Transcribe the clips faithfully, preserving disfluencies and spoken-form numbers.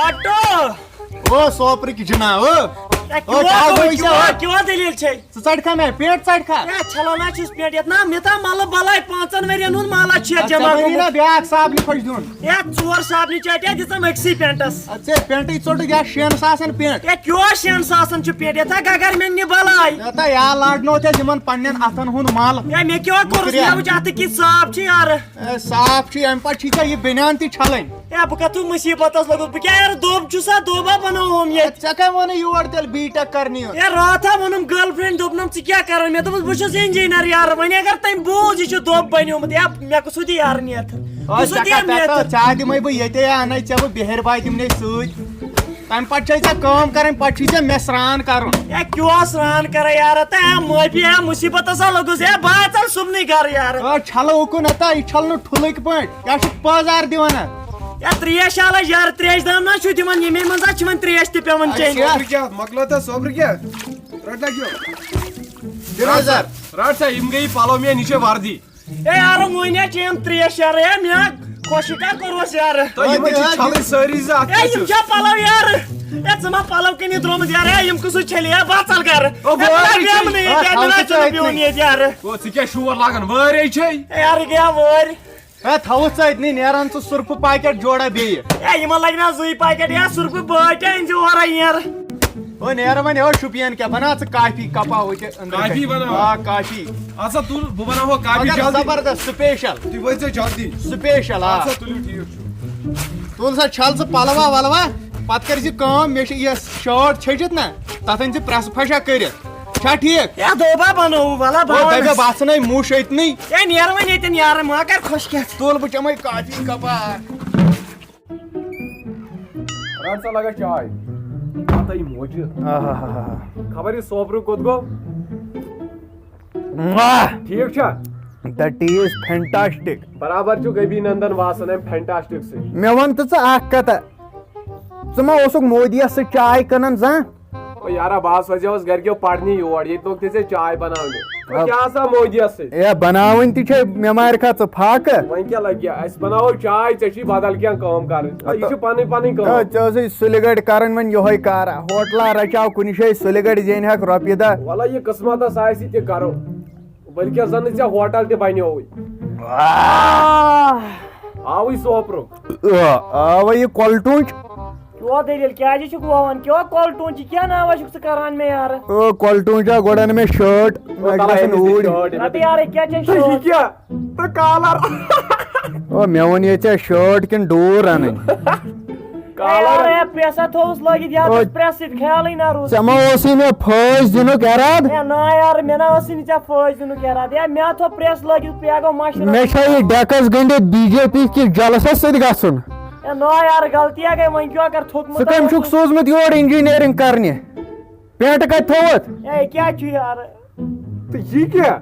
Auto! او سوپرٕکۍ جِناب، او! A, او، کیٛاہ کیٛاہ گوٚو، گوٚو یہِ ژےٚ، کیٛاہ، او؟ کیٛاہ دٔلیٖل چھے؟ ژٕ ژَٹکھا مےٚ پینٹ، ژَٹکھا؟ اے، چھَلان ہا چھُس پینٹ یَتھ نا، مےٚ تھا مَلہٕ بَلاے پانٛژَن ؤرِین ہُنٛد مَل ہا چھُ یَتھ اَدٕ ژےٚ جمع وَنی نا گوٚمُت۔ بیٛاکھ صابنہِ پھٔج دیُن۔ اے، ژور صابنہِ چاٹہِ دِژٕم أکسٕے پینٹَس۔ اَدٕ ژےٚ پینٹٕے ژوٚٹُکھ یا شٮ۪ن ساسَن پینٹ۔ اے، کیٛاہ شٮ۪ن ساسَن چھُ پینٹ؟ یَتھ ہا گَگر مےٚ نہِ بَلاے۔ یَتھ ہا یا لاڈنو ژےٚ یِمَن پنٛنٮ۪ن اَتھَن ہُنٛد مَل۔ اے، مےٚ کیٛاہ کوٚرُس؟ مُکرِ۔ مےٚ وٕچھ اَتھٕ کِژھ صاف چھِ یارٕ۔ اے، صاف چھُ، اَمہِ پَتہٕ چھی ژےٚ یہِ بٔنیان تہِ چھَلٕنۍ۔ اے، بہٕ کَتھ مُصیٖبتَس لوٚگُس بہٕ؟ کیٛاہ یارٕ، دوٚب چھُ سا، دوٚبا بَنووُم ییٚتہِ؟ ژےٚ کَمہِ ووٚنُے یور تیٚلہِ بی ٹیک کَرنہِ یُن؟ اے، راتھا ووٚنُم گٔرل فرٛینٛڈِ، دوٚپنَم، "ژٕ کیٛاہ کَران؟" مےٚ دوٚپُس، "بہٕ چھُس اِنجیٖنَر یارٕ، وۄنۍ اگر تٔمۍ بوٗز یہِ چھُ دوٚب بَنیومُت، یا مےٚ کُس ہُہ دِ یارٕ نیتھٕ؟" آ، بہٕ سُہ ژےٚ دِ کَتھ، ژےٚ نیتھٕ۔ کَتھ، ژےٚ ہا دِمَے بہٕ ییٚتے، اَنَے ژےٚ بہٕ بِہِرۍ بایہِ دِمنے سۭتۍ۔ تَمہِ پَتہٕ چھے ژےٚ کٲم کَرٕنۍ، پَتہٕ چھُے ژےٚ مےٚ سرٛان کَرُن۔ اے، کیٛاہ سرٛان کَرے یارٕ؟ تہٕ اے معٲفی، اے مُصیٖبت ہسا لوٚگُس، اے بہٕ ہا ژَلہٕ صُبنٕے گَرٕ یارٕ۔ آ، چھَلہٕ اُکُن ہتا، یہِ چھَلہٕ نہٕ ٹھُلٕکۍ پٲٹھۍ، یہِ ہا چھُ پٲزار دِوان اَتھ۔ اے ترٛیش چھا لَج یارٕ، ترٛیش دام نا چھُ دِوان، ییٚمے منٛز ہا چھِ وۄنۍ ترٛیش تہِ پٮ۪وان اچھا۔ چیٚنۍ۔ صوبرٕ کیٛاہ، مۄکلٲو تہٕ صوبرٕ کیٛاہ؟ رَٹ لَگیو۔ رَٹ سا، رَٹ سا، یِم گٔیہِ پَلو مےٚ نِش وَردی۔ اے یارٕ، وۄنۍ ہا چیٚیَم ترٛیش یارٕ، اے مےٚ ہا خۄشٕک ہا کوٚروس یارٕ۔ تہٕ یِمَے چھِ چھَلٕنۍ سٲری زٕ اَتھ اے کیٛاہ یِم چھِ؟ چھا پَلو یارٕ؟ اے ژٕ ما پَلو کٕنِتھ درٛامُت یارٕ؟ اے یِم کُس چھَلہِ؟ اے بہٕ ہا ژَلہٕ گَرٕ۔ او، اے بہٕ ہا وٲرۍ بیٚہمہٕ نہٕ چھے۔ ییٚتہِ یارٕ، آ، مےٚ نہ تھاوُن چھُنہٕ چھُ بِہُن اَتہِ۔ ییٚتہِ یارٕ۔ او، ژٕ کیٛاہ شور لاگان؟ وٲرۍ چھے؟ اے یارٕ، گٔیا وٲرۍ۔ ہے، تھاوُس ژٕ أتنٕے، نیران ژٕ سُرفہٕ پاکٮ۪ٹ جوڑا بیٚیہِ۔ اے، یِمن لگہِ نا زٕے پاکٮ۪ٹ یا سُرفہٕ بٲٹۍ، أنۍ زِ اورے ییر۔ او، نیرٕ وۄنۍ، او، شُپین کیٛاہ بناو ژٕ کافی کپا ہوٚتہِ أنٛدرٕ کافی کَنہِ؟ بناو۔ آ، کافی۔ اَسا تُل، بہٕ بناوہو کافی مگر جلدی۔ زبردست، سپیشل۔ تُہۍ وٲتۍ زیو جلدی۔ سپیشل، آ۔ اَسا تُلِو، ٹھیٖک چھُ۔ تُل سا، چھل ژٕ پلوا ولوا، پتہٕ کر زِ کٲم، مےٚ چھِ یۄس شٲٹ چھٔجِتھ نا، تتھ أنۍ زِ پریس پھشا کٔرِتھ۔ چھا ٹھیٖک؟ یا دوبا بنوو، ولا او، بناوو دَپیو، نہٕ۔ بہٕ ژھٕنے موٗ شیٚتنٕے۔ ہے، نیرٕ وۄنۍ ییٚتٮ۪ن یارٕ، ما کر خۄش کیٛاہ۔ تُل بہٕ چَمَے کافی کَپا اَکھ۔ رَٹ سا لگا چاے۔ پتہ یہِ موجہِ۔ آہاہاہا۔ خبر یہِ سوپرُک کوٚت گوٚو؟ واہ! ٹھیٖک چھا؟ That is fantastic۔ برابر چھُ گبی نندن واسان اَمہِ fantastic سۭتۍ۔ مےٚ وَن تہٕ ژٕ اَکھ کَتھا۔ ژٕ ما اوسُکھ مودیَس سۭتۍ چاے کٕنان زانٛہہ؟ او یارا، بہٕ ہا سوزیوس گرِکیو پرنہِ یور، ییٚتہِ لوٚگ تہِ ژےٚ چاے بناونہِ۔ وۄنۍ آ۔ کیٛاہ آسان مودیَس سۭتۍ؟ اے، بناوٕنۍ تہِ چھے، مےٚ مارِ کھا ژٕ فاقہٕ۔ وۄنۍ کیٛاہ لگہِ؟ أسۍ بناوو چاے، ژےٚ چھُے بدل کینٛہہ کٲم کرٕنۍ۔ یہِ چھِ پنٕنۍ پنٕنۍ کٲم۔ اے، ژےٚ ٲسٕے سُلہِ گٔڑۍ کرٕنۍ وۄنۍ یِہوٚے کارا۔ ہوٹلہ رچاو کُنہِ جایہِ سُلہِ گٔڑۍ زینہِ ہاکھ رۄپیہِ دہ۔ وَلہٕ یہِ قٕسمتس آسہِ تہِ کرو۔ بلکہِ زن نہٕ ژےٚ ہوٹل تہِ بنیووُے۔ آہ۔ آوٕے سوپرُک۔ آ، آوٕے یہِ کۄلٹوٗنٛچ۔ کیٛاہ دٔلیٖل؟ کیٛازِ چھُکھ وَوان؟ کیٛاہ کۄلٹوٗنٛچ؟ یہِ کیٛاہ ناوہ چھُکھ ژٕ کران مےٚ یارٕ؟ او، کۄلٹوٗنٛچ ہا گۄڈٕ اَنہٕ مےٚ شٲٹ، مےٚ چھِ تَلہٕ گژھان أمِس تہِ اوٗرۍ۔ شٲٹ۔ رَٹہٕ یارٕ، یہِ کیٛاہ چھےٚ تہٕ یہِ شٲٹ؟ کیٛاہ؟ تہٕ کالر۔ او، مےٚ ووٚن ییٚتہِ ژےٚ شٲٹ کِنہٕ ڈوٗر اَنٕنۍ؟ کالر۔ یارٕ، ہے، پرٛٮ۪س ہا تھوٚوُس لٲگِتھ، یارٕ، او۔ اوس پرٛٮ۪س سۭتۍ خیالٕے نہ روٗد۔ ژےٚ ما اوسُے مےٚ پھٲسۍ دِنُک اِرادٕ؟ ہے، نا یارٕ، مےٚ نہ اوسُے نہٕ ژےٚ پھٲسۍ دِنُک اِرادٕ۔ ہے، مےٚ ہا تھوٚو پرٛٮ۪س لٲگِتھ، یہِ گوٚو مَشرٕ۔ مےٚ چھا یہِ ڈیکس گٔنڈِتھ بی جے پی کِس جلسس سۭتۍ گژھُن؟ ہے، نا یارٕ، غلطی ہا گٔے، وۄنۍ کیٛاہ کر تھوٚکمُت ژٕ کٔمۍ ہا چھُکھ اوسُے۔ سوٗزمُت یور انجینئرنگ کرنہِ؟ پینٹ کتہِ تھووُتھ؟ ہے، کیٛاہ چھُ یارٕ؟ تہٕ یہِ کیٛاہ؟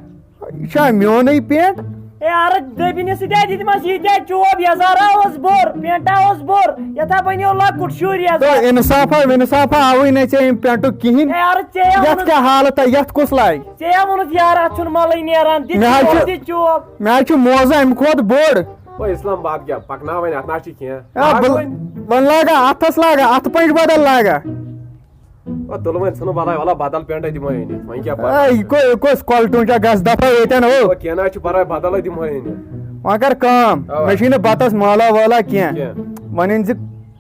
یہِ چھا میونٕے پینٹ؟ اے، عرض دٔبِنہِ سۭتۍ ہا دِتمَس ییٖتیٛاہ چوب، یَزارا اوس بوٚر، پینٹا اوس بوٚر، یَتھ ہا بَنیو لۄکُٹ شُر یَزار۔ تہٕ اِنصافا وِنصافا آوٕے نہٕ ژےٚ اَمہِ پینٹُک کِہیٖنۍ۔ اے، عرض ژےٚ ہا یَتھ ووٚنُتھ، کیٛاہ حالت آ، یَتھ کُس لاگہِ؟ ژےٚ ہا ووٚنُتھ یارٕ، اَتھ چھُنہٕ مَلٕے نیران، دِ مےٚ حظ چوب، چھُ، دِ چوب۔ مےٚ حظ چھُ موزٕ اَمہِ کھۄتہٕ بوٚڑ۔ او، اسلام آباد کیٛاہ پَکناو وۄنۍ، اَتھ نہ چھِ کینٛہہ۔ آ، لاگ بہٕ، وۄنۍ۔ وۄنۍ لاگا اَتھَس لاگا، اَتھٕ پنٛجہِ بدل لاگا۔ او، تُلہٕ وۄنۍ ژھٕنہٕ بلاے، وَلہ بدل پینٹے دِمو أنِتھ، وۄنۍ کیٛاہ پَرواے؟ اے، یہِ کو-، یہِ کۄس کۄلٹوٗن چھا گژھ دفعہ ییٚتٮ۪ن ہو؟ او، کینٛہہ نہ حظ چھُ پَرواے، بدلے دِمو أنِتھ۔ وۄنۍ کر کٲم، اَوا۔ مےٚ چھُے نہٕ بَتَس مالا والا کینٛہہ۔ کینٛہہ۔ وۄنۍ أنۍ زِ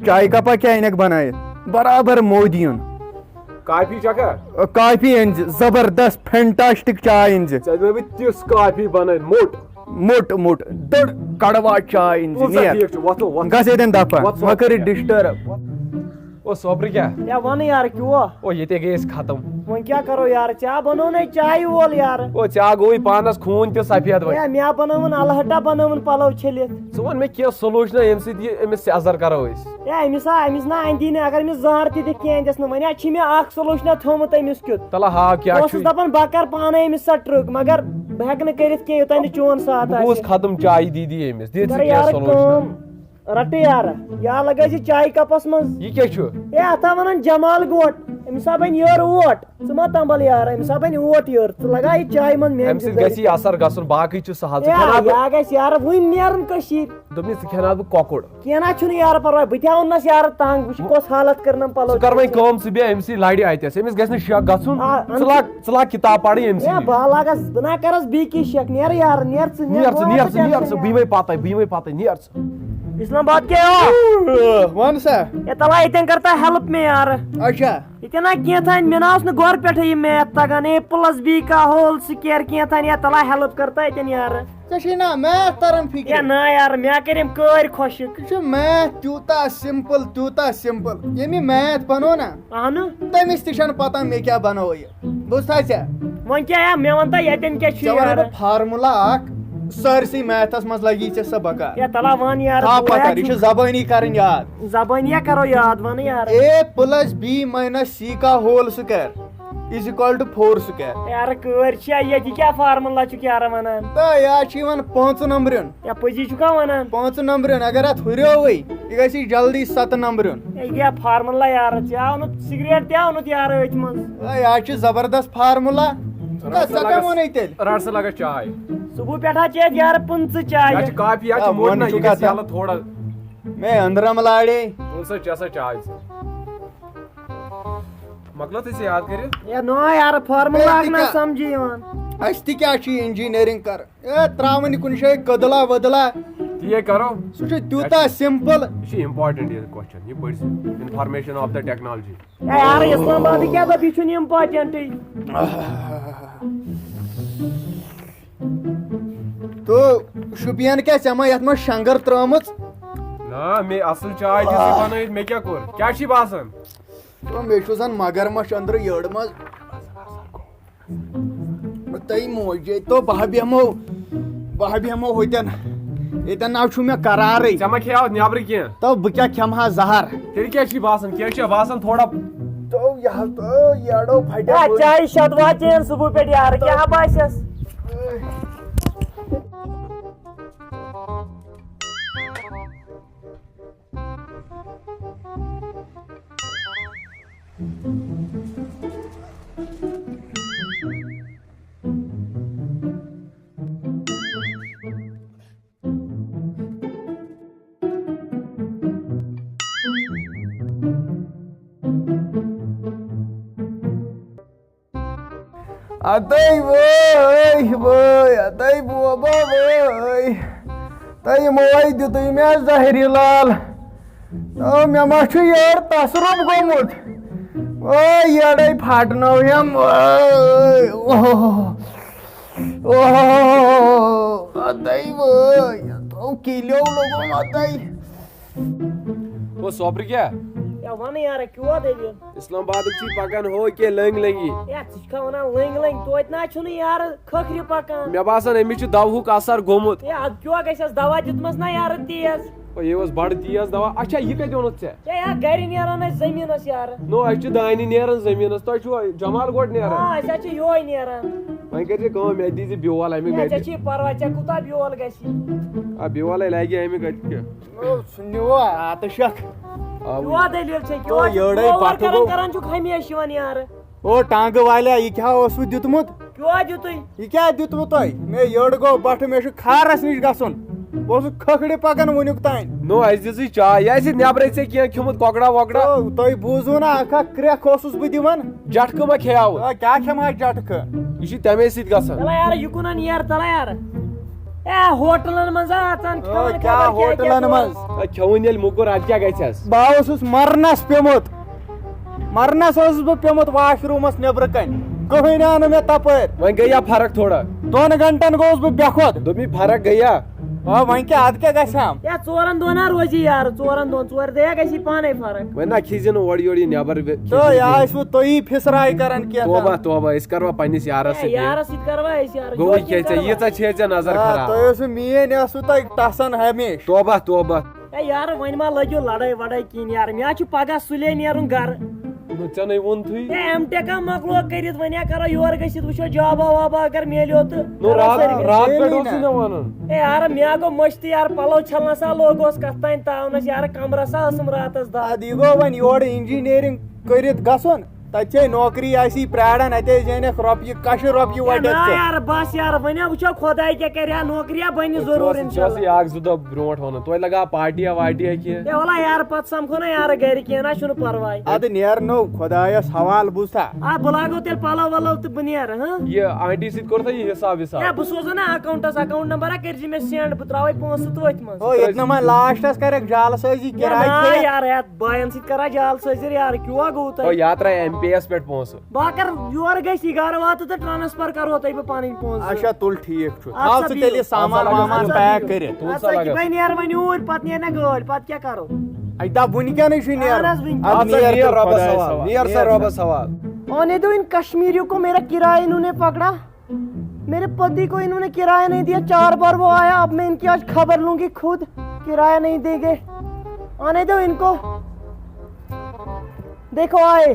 چایہِ کَپا کیٛاہ أنِکھ بَنٲیِتھ؟ برابر مودی یُن۔ کافی چھَکھا؟ کافی أنۍ زِ، زبردست، فینٹاسٹک چاے أنۍ زِ۔ ژےٚ دِمے بہٕ تِژھ کافی بَنٲیِتھ، موٚٹ۔ موٚٹ، موٚٹ، دٔڑ کڑوا چاے أنۍ زِ، تُل سا، نیر۔ ٹھیٖک چھُ، وۄتھو، وۄتھو۔ گژھ ییٚتٮ۪ن دفعہ، وۄتھ، مہ وۄتھ۔ کٔرِو ڈسٹرب۔ او سوپرٕ کیٛاہ؟ یا وَنہٕ یار، کیٛاہ؟ او ییٚتے گٔے أسۍ ختم۔ وۄنۍ کیٛاہ کرو یار؟ ژےٚ بنوو نَے چایہِ وول یار۔ او ژےٚ گوٚوُے پانس خوٗن تہِ سفید وۄنۍ۔ یا مےٚ بنٲوٕن الہٹا، بنٲوٕن پلو چھٔلِتھ۔ ژٕ وَن مےٚ کینٛہہ سولوشنا ییٚمہِ سۭتۍ یہِ أمِس سیزر کرو أسۍ۔ یا أمِس ہا، أمِس نہ اَندی نہٕ، اگر أمِس زہر تہِ دِکھ کینٛہہ دِس نہٕ، وۄنۍ ہا چھِ مےٚ اکھ سولوشنا تھوٚومُت أمِس کیُتھ۔ تلہ ہا کیٛاہ بہٕ اوسُس چھُے؟ دَپان بہٕ کرٕ پانے أمِس سۄ ٹرٕک، مگر بہٕ ہٮ۪کہٕ نہٕ کٔرِتھ کینٛہہ یوٚتام نہٕ چون ساتھ بہٕ گوٚوُس آسہِ۔ ختم چایہِ دی دی أمِس، دِ ژٕ ژٕ کر کینٛہہ یارٕ سولوشنا۔ کٲم، رٹہٕ یارٕ، یا لگٲے زِ چایہِ کپس منٛز۔ یہِ کیٛاہ چھُ؟ ہے، اتھ ہا ونان جمال گوٹ۔ أمِس ہا بَنہِ یٔر اوٹ۔ ژٕ ما تمبل یارا، أمِس ہا بَنہِ اوٹ یٔر۔ ژٕ لگا یہِ چایہِ منٛز میٛانہِ اَمہِ سۭتۍ زِندگی۔ گژھِ یہِ اثر گژھُن، باقٕے چھُ سہل۔ ژٕ ہے، کھٮ۪ناو بہٕ، یہِ ہا گژھِ یارٕ وٕنۍ نیرُن کٔشیٖرِ۔ دوٚپمَے، ژٕ کھٮ۪ناو بہٕ کۄکُر۔ کینٛہہ نہ چھُنہٕ یارٕ پرواے، بہٕ تہِ ہاوُن نس یارٕ تنگ، وٕچھ کۄس حالت کٔرنم پلو ژٕ کر وۄنۍ چھِ۔ کٲم، ژٕ بیٚہہ أمۍ سٕے لرِ اَتٮ۪س، أمِس گژھِ نہٕ شک گژھُن۔ آ، ژٕ لاگ، ژٕ لاگ کِتاب پرٕنۍ أمۍ ہے، سٕنٛدی۔ بہٕ ہا لاگس، بہٕ نہ کرس بیٚیہِ کینٛہہ شک، نیر یارٕ، نیر ژٕ، نیر، نیر ژٕ، بہٕ نیر ہا ژٕ، نیر ژٕ، ژٕ، بہٕ یِمے پتَے، بہٕ یِمے پتَے، نیر ژٕ۔ اسلام آباد کیٛاہ ہو؟ وَن سا۔ ہے، تَلہٕ ہا ییٚتٮ۪ن کر تہٕ help مےٚ یارٕ۔ اچھا۔ ییٚتٮ۪ن ہا کینٛہہ تانۍ، مےٚ نہ اوس نہٕ گۄڈٕ پٮ۪ٹھَے یہِ math تَگان، A plus B کا whole square کینٛہہ تانۍ، یا تَلہٕ ہا help کر تہٕ اَتٮ۪ن یارٕ۔ ژےٚ چھے نا math تران فِکرِ؟ ہے نا یارٕ، مےٚ ہا کٔرۍ یِم کٲرۍ خۄشِک۔ یہِ چھُ math تیوٗتاہ simple، تیوٗتاہ simple۔ ییٚمۍ یہِ math بنوو نا، اہنُو۔ تٔمِس تہِ چھَنہٕ پتہ مےٚ کیٛاہ بنوو یہِ۔ بوٗزتھا ژےٚ؟ وۄنۍ کیٛاہ یا، مےٚ وَن تہٕ ییٚتٮ۪ن کیٛاہ چھُ ژےٚ وَنَے یارٕ؟ بہٕ formula اکھ، سٲرسٕے mathس منٛز لگی ژےٚ سۄ بکار۔ ہے تَلہٕ ہا وَن یارٕ، تھاو بہٕ پتہ، کیٛاہ یہِ چھُ چھُس؟ زبٲنی کرٕنۍ یاد۔ زبٲنی ہا کرو یاد، وَنہٕ یارٕ۔ A plus B minus C کا whole square is equal to four square۔ یارٕ کٲرۍ چھِ ییٚتہِ، کیٛاہ formula چھُکھ یارٕ وَنان؟ تہٕ یا چھُ یِوان پانٛژٕ نمبرِن۔ یا پٔزی چھُکھا وَنان؟ پانٛژٕ نمبرِن، اگر اَتھ ہُریووٕے، یہِ گژھِ جلدی ستہٕ نمبرِن۔ ہے، یہِ کیٛاہ formula یارٕ؟ ژےٚ آونُتھ cigarette تہِ آونُتھ یارٕ أتھۍ منٛز۔ ہے، یہِ حظ چھِ زبردست formula۔ ژٕ رَٹ سا ژےٚ کیٛاہ لگس، ووٚنُے تیٚلہِ؟ رَٹ سا لگس چاے۔ صُبحُ پٮ۪ٹھ ہا چیٚتھ یارٕ پٕنٛژٕ چایہِ۔ یا چھِ کافی، یا چھِ آ، موٚٹ وَن نہ، چھُ یہِ گژھِ کَتھا۔ یَلہٕ تھوڑا۔ مے أنٛدرَم لاڑے۔ تُل سا، چےٚ سا چاے ژٕ۔ مۄکلٲو تُہۍ ژےٚ یاد کٔرِتھ؟ ہے نو یارٕ، formula ہے، اکھ تہِ نہ کیٛاہ؟ سمجھی یِوان۔ اَسہِ تہِ کیٛاہ چھِ یہِ engineering کَرٕنۍ؟ ہے، ترٛاوٕنۍ یہِ کُنہِ جایہِ کٔدٕلہ ؤدٕلہ۔ تی ہے کَرو۔ سُہ چھُ تیوٗتاہ simple۔ یہِ چھُ important یہِ question، یہِ پٔرۍ زِ۔ Information of the technology۔ ہے یارٕ، اسلام آباد کیٛاہ دَپ، یہِ چھُنہٕ important۔ تو شُپین کیٛاہ، ژےٚ ما یَتھ منٛز شنٛگٕر ترٛٲومٕژ؟ نہ، مےٚ اَصٕل چاے دِژٕے بَنٲوِتھ، مےٚ کیٛاہ کوٚر؟ کیٛاہ چھی باسان؟ تو مےٚ چھُ زَن مگرمچھ أنٛدرٕ یٔڈ منٛز۔ تۄہہِ موجے تو بہٕ ہا بیٚہمو، بہٕ ہا بیٚہمو ہوٚتٮ۪ن۔ ییٚتٮ۪ن نہ چھُ مےٚ قرارٕے۔ ژےٚ ما کھیٚیاو نٮ۪برٕ کینٛہہ؟ تو بہٕ کیٛاہ کھٮ۪مہٕ ہا زہر؟ تیٚلہِ کیٛاہ چھی باسان؟ کینٛہہ چھا باسان تھوڑا؟ تو یہِ ہا، تو یہِ اَڑو پھٹیو ہے، بٔلۍ۔ چاے شتواتین صُبحُ پٮ۪ٹھ یارٕ، کیٛاہ باسٮ۪س؟ ادے وٲے وٲے، ادے بوبا وٲے۔ تۄہہِ یِمو ہے دیُتُے مےٚ زہرِ لال۔ او، مےٚ ما چھُ یورٕ تصرُف گوٚمُت؟ او، یٔڈے پھٹنٲوہَم۔ وٲے، اوہ، اوہ، ادے وٲے، تو کِلیو لوٚگُم ادے۔ او صبرِ کیٛاہ؟ یا وَنہٕ یارٕ، کیٛاہ دٔلیٖل؟ اسلام آبادُک چھُے پکان ہو کینٛہہ لٔنٛگۍ لٔنٛگی۔ یا ژٕ چھُکھا وَنان لٔنٛگۍ لٔنٛگۍ؟ توتہِ نہ چھُنہٕ یارٕ کھٔکھرِ پکان۔ مےٚ باسان أمِس چھُ دوہُک اثر گوٚمُت۔ یا اَدٕ کیٛاہ گژھٮ۪س، دوا دیُتمَس نہ یارٕ تیز۔ او، یہِ اوس بڑٕ تیز دوا۔ اچھا، یہِ کَتہِ اوٚنُتھ ژےٚ؟ یا، یا گرِ نیران اَسہِ زٔمیٖنَس یارٕ۔ نو، اَسہِ چھُ دانہِ نیران زٔمیٖنَس، تۄہہِ چھُوا جمال گوٹ نیران؟ آ، أسۍ حظ چھِ یِہوٚے نیران۔ وۄنۍ کٔرۍ زِ کٲم، مےٚ دیٖزِ بیول اَمیُک، یا، مےٚ ژےٚ دِ-، چھی پَرواے، ژےٚ کوٗتاہ بیول گژھی؟ آ، بیولَے لگہِ اَمیُک اَتہِ کیٛاہ؟ او، سُہ نیوٗ آتہٕ شکھ۔ آ، یور دٔلیٖل چھےٚ، تو یور چھُکھ یٔڑے پھوٚر پتھٕ کران، گوٚو۔ کران چھُکھ ہمیشہِ یِوان یارٕ۔ او، ٹانٛگہٕ والیا، یہِ کیٛاہ اوسوٕ دیُتمُت؟ کیٛاہ دیُتُے؟ یہِ کیٛاہ دیُتمُت تۄہہِ؟ مےٚ یٔڑ گوٚو بَٹھٕ، مےٚ چھُ کھارَس نِش گژھُن۔ بہٕ اوسُس کھٔکھرِ پَکان وٕنیُک تام۔ نو، اَسہِ دِژٕے چاے، یہِ آسہِ نٮ۪برَے ژےٚ کینٛہہ کھیوٚمُت، کۄکرا وۄکرا۔ تو، تۄہہِ بوٗزوٕ نا، اَکھ اَکھ کرٛٮ۪کھ اوسُس بہٕ دِوان۔ جٹکہٕ ما کھیاوٕ؟ آ، کیٛاہ کھٮ۪مہٕ ہا جٹکہٕ؟ یہِ چھُ تَمے سۭتۍ گژھان۔ تَلہ یارٕ، یہِ کُنَن ییر، تَلہ یارٕ۔ اے، ہوٹلن منٛز آ، اَژان آ، کھٮ۪وان کیٛاہ کھٮ۪وان کیٛاہ ہوٹلن کیٛاہ منٛز؟ کھٮ۪وان؟ آ، کھٮ۪وُن ییٚلہِ موٚکُر، اَدٕ کیٛاہ گژھٮ۪س؟ بہٕ اوسُس مرنس پیوٚمُت۔ مرنس اوسُس بہٕ پیوٚمُت واش روٗمس نیٚبرٕ کنہِ۔ کٕہٕنۍ آو نہٕ مےٚ تپٲرۍ۔ وۄنۍ گٔے یا فرق تھوڑا؟ دۄن گنٹن گوٚوُس بہٕ بے خۄد۔ دوٚپمی فرق گٔے یا؟ آ، وۄنۍ کیٛاہ، ادٕ کیٛاہ گژھِ ہم؟ یا ژورن دۄہن ہا روزِ یارٕ، ژورن دۄہن، ژورِ دۄہہِ ہا گژھِ پانے فرق۔ وۄنۍ نا کھیزِ نہٕ اورٕ یورٕ یہِ نٮ۪بر وِ-، کھیزِ تہٕ یہِ نہٕ۔ آسِوٕ تُہی پھِسراے کران کینٛہہ توبہ، تام۔ توبہ، أسۍ کروا پننِس یارس اے، سۭتۍ یہِ؟ یارس سۭتۍ کروا أسۍ یارٕ؟ گوٚو جوکِنٛگ کیٛاہ ژےٚ، کروا؟ ییٖژاہ چھے ژےٚ نظر آ، خراب؟ تۄہہِ اوسوٕ میٲنۍ ٲسوٕ تۄہہِ ٹسان ہمیشہِ۔ توبہ، توبہ۔ اے یارٕ، وۄنۍ ما لٔگِو لڑٲے وڑٲے کِہیٖنۍ یارٕ، مےٚ حظ چھُ پگاہ سُلے نیرُن گرٕ۔ نو، ژےٚ نے ووٚنتھٕے۔ اے، ایم ٹیک ہا مۄکلو کٔرِتھ، وۄنۍ ہا کرو یور گٔژھِتھ، وٕچھو جابا وابا اگر میلیو تہٕ نو، کرو راتھ، سٲری۔ راتھ پٮ۪ٹھ اوسُے مےٚ وَنُن۔ اے یارٕ، مےٚ ہا گوٚو مٔشتٕے یارٕ، پَلو چھَلنَس ہا لوٚگ اوس کَتھ تام تاونَس یارٕ، کَمرَس ہا ٲسٕم راتَس دَگ۔ اَدٕ یہِ گوٚو وۄنۍ یورٕ engineering کٔرِتھ گژھُن، تتہِ چھے نوکری، آسی پراران، اتے زینکھ رۄپیہِ، کشہِ رۄپیہِ ہے وٹکھ نا ژٕ۔ یار، بس یار، وۄنۍ ہا وٕچھو خۄداے کیٛاہ کرِ ہا، نوکری ہا بنہِ ضروٗر ژٕ ٲسٕے، ژٕ انشاءاللہ۔ ٲسٕے اکھ زٕ دۄہ برونٛٹھ ونان، توتہِ لگا پارٹیا وارٹیا کینٛہہ۔ ہے وَلہ یار، پتہٕ سمکھو نا یار گرِ، کینٛہہ نا چھُنہٕ پرواے۔ ادٕ نیر نو خۄدایس حوالہٕ، بوٗزتھا؟ آ، بہٕ لاگو تیٚلہِ پلو ولو تہٕ بہٕ نیرٕ، ہاں؟ یہِ آنٹی سۭتۍ کوٚر تۄہہِ یہِ حساب وِساب؟ ہے، بہٕ سوزو نا اکاونٹس، اکاونٹ نمبر ہا کٔرۍ زِ مےٚ سینڈ، بہٕ ترٛاوے پونٛسہٕ تٔتھۍ منٛز۔ او، ییٚتہِ نہٕ وۄنۍ لاسٹس کرکھ جال سٲزی، ہے کِراے نا کھیٚیکھ۔ یار، ہے، باین سۭتۍ کران جال سٲزی یار، کیٛاہ گوٚو تۄہہِ؟ او، یا ترٛاے ایم پے یس پٮ۪ٹھ پونٛسہٕ۔ بہٕ ہا کَرٕ یورٕ گژھِ یہِ گرٕ واتہٕ تہٕ ٹرانسفر کَرو تۄہہِ بہٕ پَنٕنۍ پونٛسہٕ۔ اچھا، تُل ٹھیٖک چھُ۔ اَدٕ تھاو سا ژٕ بِہِو۔ تیٚلہِ یہِ سامان اَدٕ سا وامان لَگَس پیک کٔرِتھ۔ تُل اَدٕ سا سا لَگَس۔ بہٕ نیرٕ وۄنۍ اوٗرۍ، پَتہٕ نیرِ نہ گٲڑۍ، پَتہٕ کیٛاہ کَرو؟ اَتہِ دَپ وٕنکیٚنٕے چھُے نیرُن۔ اَہَن حظ، وٕنکیٚن۔ اَدٕ اَدٕ سا نیر نیر تہٕ رۄبَس خۄدایَس حوال، حوال۔ نیر سا نیر سا۔ رۄبَس حوال۔ آنے دو ان کشمیریوں کو میرا کرایہ انہوں نے پکڑا۔ میرے پتی کو انہوں نے کرایہ نہیں دیا، چار بار وہ آیا، اب میں ان کی آج خبر لوں گی خود، کرایہ نہیں دیں گے۔ آنے دو ان کو۔ دیکھو آئے،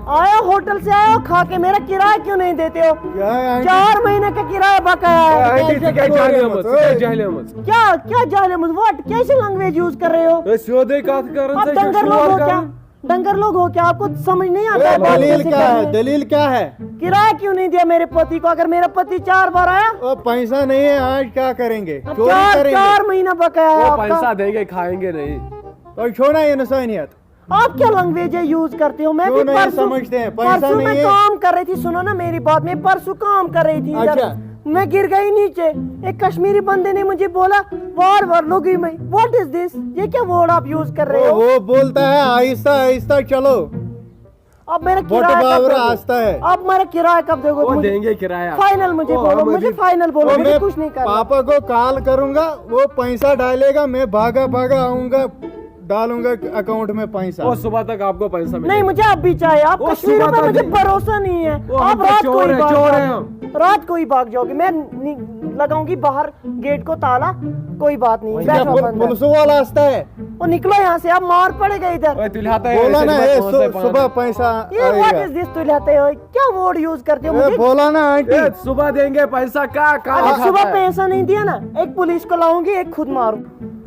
آیا ہوٹل سے آیا ہو کھا کے، میرا کرایہ کیوں نہیں دیتے ہو؟ کیا ہے آنٹی؟ چار مہینے کا کرایہ بقایا ہے۔ آنٹی، ژٕ کیٛاہ جہلیمٕژ؟ ژٕ کیٛاہ جہلیمٕژ؟ کیا، کیا جہلیمٕژ؟ What? کیسی لینگویج یوز کر رہے ہو؟ ہے، سیوٚدُے کتھ کران، آپ ژےٚ چھُکھ ڈنگر لوگ شور ہو کیا؟ کران۔ ڈنگر لوگ ہو کیا؟ آپ کو سمجھ نہیں آتا اے، ہے بات دلیل کیسے کیا کرنا ہے؟ ہے؟ دلیل کیا ہے؟ کرایہ کیوں نہیں دیا میرے پتی کو؟ اگر میرا پتی چار بار آیا، او، پیسہ نہیں ہے، آج کیا کریں گے؟ اب چوری چار، کریں گے۔ چار مہینہ بقایا ہے وہ آپ کا۔ پیسہ دیں گے، کھائیں گے نہیں۔ تو چھوڑا یہ انسانیت۔ آپ کیا لینگویج ہے یوز کرتے ہو؟ میں کیوں بھی نہیں پرسوں، سمجھتے ہیں؟ پیسہ پرسوں میں نہیں ہے۔ کام کر رہی تھی، سنو نا میری بات، میں پرسوں کام کر رہی تھی ادھر۔ اچھا۔ میں گر گئی نیچے، ایک کشمیری بندے نے مجھے بولا، وار وار لوگی میں، what is this؟ یہ کیا ورڈ آپ یوز کر رہے وہ، ہو؟ وہ بولتا ہے، آہستہ آہستہ چلو۔ اب میرا بٹ کرایہ کب باورا دو گے؟ آہستہ ہے۔ اب میرا کرایہ کب دو گے وہ مجھے؟ دیں گے کرایہ۔ فائنل مجھے وہ بولو، ہم مجھے ابھی فائنل بولو، وہ مجھے میں کچھ نہیں کرنا۔ پاپا کو کال کروں گا، وہ پیسہ ڈالے گا، میں بھاگا بھاگا آؤں گا، ڈالوں گا اکاؤنٹ میں پیسہ۔ وہ صبح تک آپ کو پیسہ ملے نہیں، گا۔ مجھے اب بھی چاہیے۔ آپ وہ کشمیروں صبح میں تک مجھے نہیں۔ بھروسہ نہیں ہے۔ وہ ہم آپ تو رات کو چور ہی ہیں، بھاگ چور جاؤ۔ ہیں ہم۔ رات کو ہی بھاگ جاؤ گے۔ میں نہیں، لگاؤں گی باہر گیٹ کو تالا، کوئی بات نہیں، وہی بیٹھو پل-، بندر۔ پلسوں والا آہستہ ہے۔ وہ نکلو یہاں سے، اب مار پڑے گا ادھر۔ اے، تُلہِ ہا تۄہہِ بولا نا، پانٛژھ اے، ہتھ سو-، پانٛژھ ہتھ۔ صبح پیسہ یہ آئے what گا۔ Is this؟ تُلہِ ہا تۄہہِ، کیا ورڈ یوز کرتے ہو اے، مجھے؟ بولا نا آنٹی۔ اے، صبح دیں گے پیسہ، کا، کا اچھا، لکھا صبح تھا؟ پیسہ نہیں دیا نا، ایک پولیس کو لاؤں گی، ایک خود ماروں۔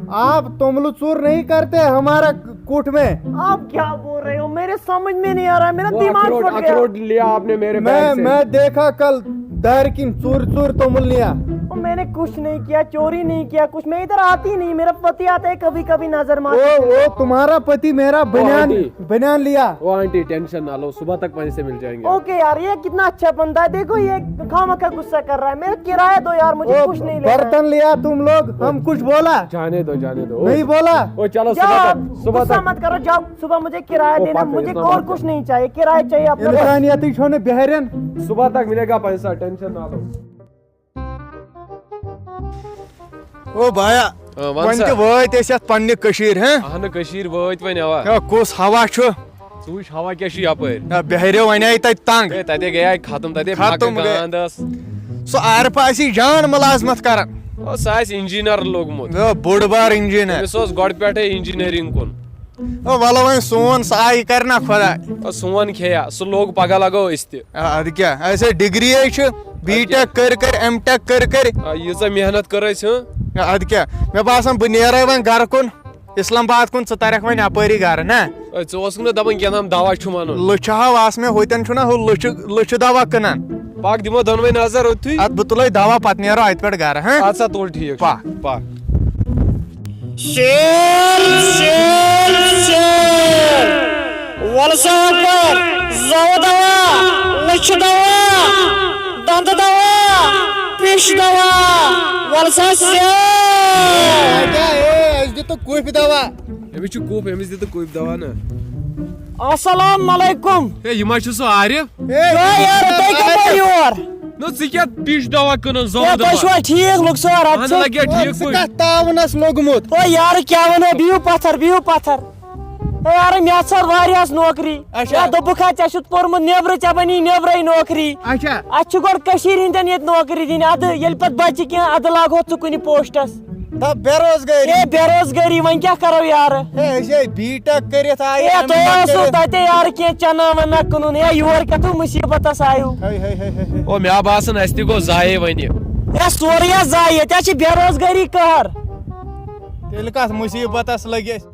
آپ توٚملہٕ ژوٗر نہیں کرتے ہمارا کوٚٹھ میں۔ آپ کیا بول رہے ہو؟ میرے سمجھ میں نہیں آ رہا ہے، میرا وہ دماغ اخروٹ، پھٹ گیا۔ اخروٹ لیا آپ نے میرے میں، بیگ سے۔ میں دیکھا کل دار کن ژوٗر ژوٗر توٚمُل نیا۔ وہ میں نے کچھ نہیں کیا، چوری نہیں کیا کچھ، میں ادھر آتی نہیں، میرا پتی آتا ہے کبھی کبھی نظر مارنے وہ، کے لیے۔ وہ تمہارا پتی میرا وہ بنیان، آنٹی۔ بنیان لیا۔ وہ آنٹی، ٹینشن نہ لو، صبح تک پیسے مل جائیں گے۔ اوکے یار، یہ کتنا اچھا بندہ ہے، دیکھو یہ خامخواہ غصہ کر رہا ہے، میرا کرایہ دو یار، مجھے وہ کچھ نہیں لینا ہے۔ برتن لیا تم لوگ، ہم کچھ بولا؟ جانے دو، جانے دو۔ نہیں بولا؟ وہ چلو، جاؤ صبح آپ، تک، صبح غصہ تک۔ مت کرو، جاؤ، صبح مجھے کرایہ وہ دینا، پتہ مجھے اتنا اور مت کچھ نہیں چاہیے، کرایہ چاہیے اپنا بس۔ انسانیت ہی چھونے بہرن۔ صبح تک ملے گا پیسہ، ٹینشن نہ لو۔ او بایا، آ، وَن وۄنۍ سا۔ تہِ وٲتۍ أسۍ یَتھ پننہِ کٔشیٖرِ، ہہ؟ اہنہٕ، کٔشیٖر وٲتۍ وۄنۍ، اوا۔ ہہ، کُس ہوا چھُ؟ ژٕ وٕچھ ہوا کیٛاہ چھُ یَپٲرۍ۔ ہہ، بہرِو وَنے تَتہِ تنٛگ۔ ہے، تَتے گٔیے ختم، تَتے ختم مۄکھٕ گٔے۔ گانٛد ٲس۔ سُہ عارف آسی جان مُلازمت کران۔ او، سُہ آسہِ انجینئر لوٚگمُت۔ ہہ، بوٚڑ بار انجینئر۔ أمِس اوس گۄڈٕ پٮ۪ٹھَے انجینئرنگ کُن۔ او، وَلہٕ وۄنۍ سون سُہ آیہِ کرِ نا خۄداے۔ او، سون کھیٚیا، سُہ لوٚگ پگاہ لگو أسۍ تہِ۔ آ، اَدٕ کیٛاہ، اَسہِ ڈگری ہے چھِ، بی ٹیک کٔر کٔر، ایم ٹیک کٔر کٔر۔ آ، ییٖژاہ محنت کٔر اَسہِ، ہٕنٛہ؟ آ، اَدٕ کیٛاہ، مےٚ باسان بہٕ نیرے وۄنۍ گرٕ کُن، اسلام آباد کُن، ژٕ ترکھ وۄنۍ اپٲری گرٕ، نہ؟ اے، ژٕ اوسُکھ نہٕ دپان کینٛہہ تام دوا چھُ وَنُن؟ لٔچھِ ہاو آس مےٚ، ہوٚتٮ۪ن چھُنہ ہُہ لٔچھِ، لٔچھِ دوا کٕنان۔ پکھ دِمو دۄنوَے نظر اوٚتھُے۔ اَدٕ بہٕ تُلے دوا، پتہٕ نیرو اَتہِ پٮ۪ٹھ گرٕ، ہہ؟ اَدٕ سا تُل، ٹھیٖک چھُ۔ پکھ۔ پکھ۔ شیر، شیر، شیر۔ وَلہٕ سا اَپٲرۍ، زَوٕ دوا، لٔچھِ دوا، دَنٛدٕ دوا، پیشہِ دوا۔ وَلہٕ سا سیر۔ اے، اَسہِ دِ تہٕ کُپھ دوا۔ أمِس چھُ کُپھ، أمِس دِ تہٕ کُپھ دوا نا۔ السلام علیکم۔ ہے، یہِ ما چھُ سُہ عارف؟ ہے، یارٕ، تُہۍ کَتہِ آیِو یور؟ نہ، ژٕ کیٛاہ پیشہِ دوا کٕنان، زَوٕ ہے، تُہۍ دوا؟ چھِوا ٹھیٖک، لُکھ چھِوا رَٹھ او، ژٕ ژٕ؟ کَتھ تاونَس لوٚگمُت؟ او یارٕ، کیٛاہ وَنو، بِہِو پَتھَر، بِہِو پَتھَر۔ ہے یارٕ، مےٚ ژھٲر واریاہَس نوکری۔ اچھا۔ ہے، دوٚپُکھ ہا، ژےٚ چھُتھ پوٚرمُت نیٚبرٕ، ژےٚ بَنی نیٚبرَے نوکری۔ اچھا۔ اَسہِ چھُ گۄڈٕ کٔشیٖرِ ہِنٛدٮ۪ن ییٚتہِ نوکری دِنۍ، اَدٕ ییٚلہِ پَتہٕ بَچہِ کینٛہہ، اَدٕ لاگہوتھ ژٕ کُنہِ پوسٹَس۔ دَپ بے روزگٲری۔ ہے، بے روزگٲری، وۄنۍ کیٛاہ کَرو یارٕ؟ ہے، أسۍ ہے بی ٹیک کٔرِتھ آیہِ، ہے، ایم تُہۍ ٹیک ٲسوٕ کٔرِتھ۔ تَتہِ یارٕ کینٛہہ چَناوَن نہ کٕنُن، ہے، یور کَتھ مُصیٖبتَس آیِو؟ ہے، ہے، ہے، ہے، ہے۔ او، مےٚ باسان، اَسہِ تہِ گوٚو ضایع وۄنۍ یہِ۔ ہے، سورُے ہا ضایع، ییٚتہِ حظ چھِ بے روزگٲری قہر۔ تیٚلہِ کَتھ مُصیٖبتَس لٔگۍ أسۍ؟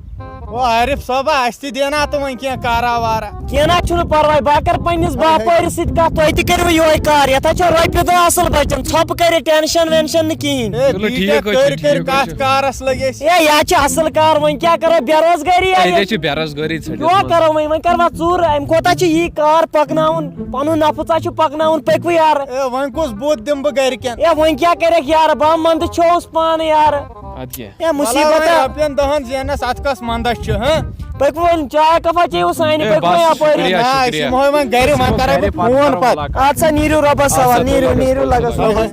او عارف صٲبا، اَسہِ تہِ دینا تہٕ وۄنۍ کینٛہہ کارا وارا۔ کینٛہہ نہ چھُنہٕ پرواے، بہٕ ہا کرٕ پننِس باپٲرِس سۭتۍ کتھ، تُہۍ تہِ کٔرِو یِہوے کار، یتھ ہا چھِ رۄپیہِ دہ اصل بچان، ژھۄپہٕ کٔرِو، ٹینشن وینشن نہٕ کِہیٖنۍ۔ ہے، چلو، بی ٹھیٖک ٹیک حظ چھُ، کٔرۍ کٔرۍ ٹھیٖک حظ کتھ چھُ۔ کارس لٔگۍ أسۍ۔ ہے، یہِ ہا چھِ اصل کار، وۄنۍ کیٛاہ کرو، بے روزگٲری کتہِ آیہِ۔ حظ چھِ بے روزگٲری ژھٔٹِتھ یور منٛز؟ کرو وۄنۍ، وۄنۍ کروا ژوٗر، امہِ کھۄتہٕ ہا چھِ یی کار پکناوُن، پنُن نفژ ہا چھُ پکناوُن، پٔکِو یار۔ اے، وۄنۍ کُس بُتھ دِمہٕ بہٕ گرِکٮ۪ن؟ اے، وۄنۍ کیٛاہ کرکھ یار، بہٕ ہا منٛدٕ چھوس پانہٕ یار۔ ادٕ کیٛاہ؟ اے، مُصیٖبت وۄلہ، وۄنۍ ہا۔ رۄپین دہن زینس، اتھ کس منٛدس چھُ، ہاں؟ پٔکِو وۄنۍ، چاے کپا چیٚیِو سانہِ، اے، پٔکِو بس، وۄنۍ یپٲرۍ۔ شُکریہ، نہ، أسۍ شُکریہ۔ یِمو وۄنۍ گرِ، وۄنۍ کرے بہٕ فون پتہٕ۔ ادٕ سا نیٖرِو رۄبس حوال، نیٖرِو، نیٖرِو لگس۔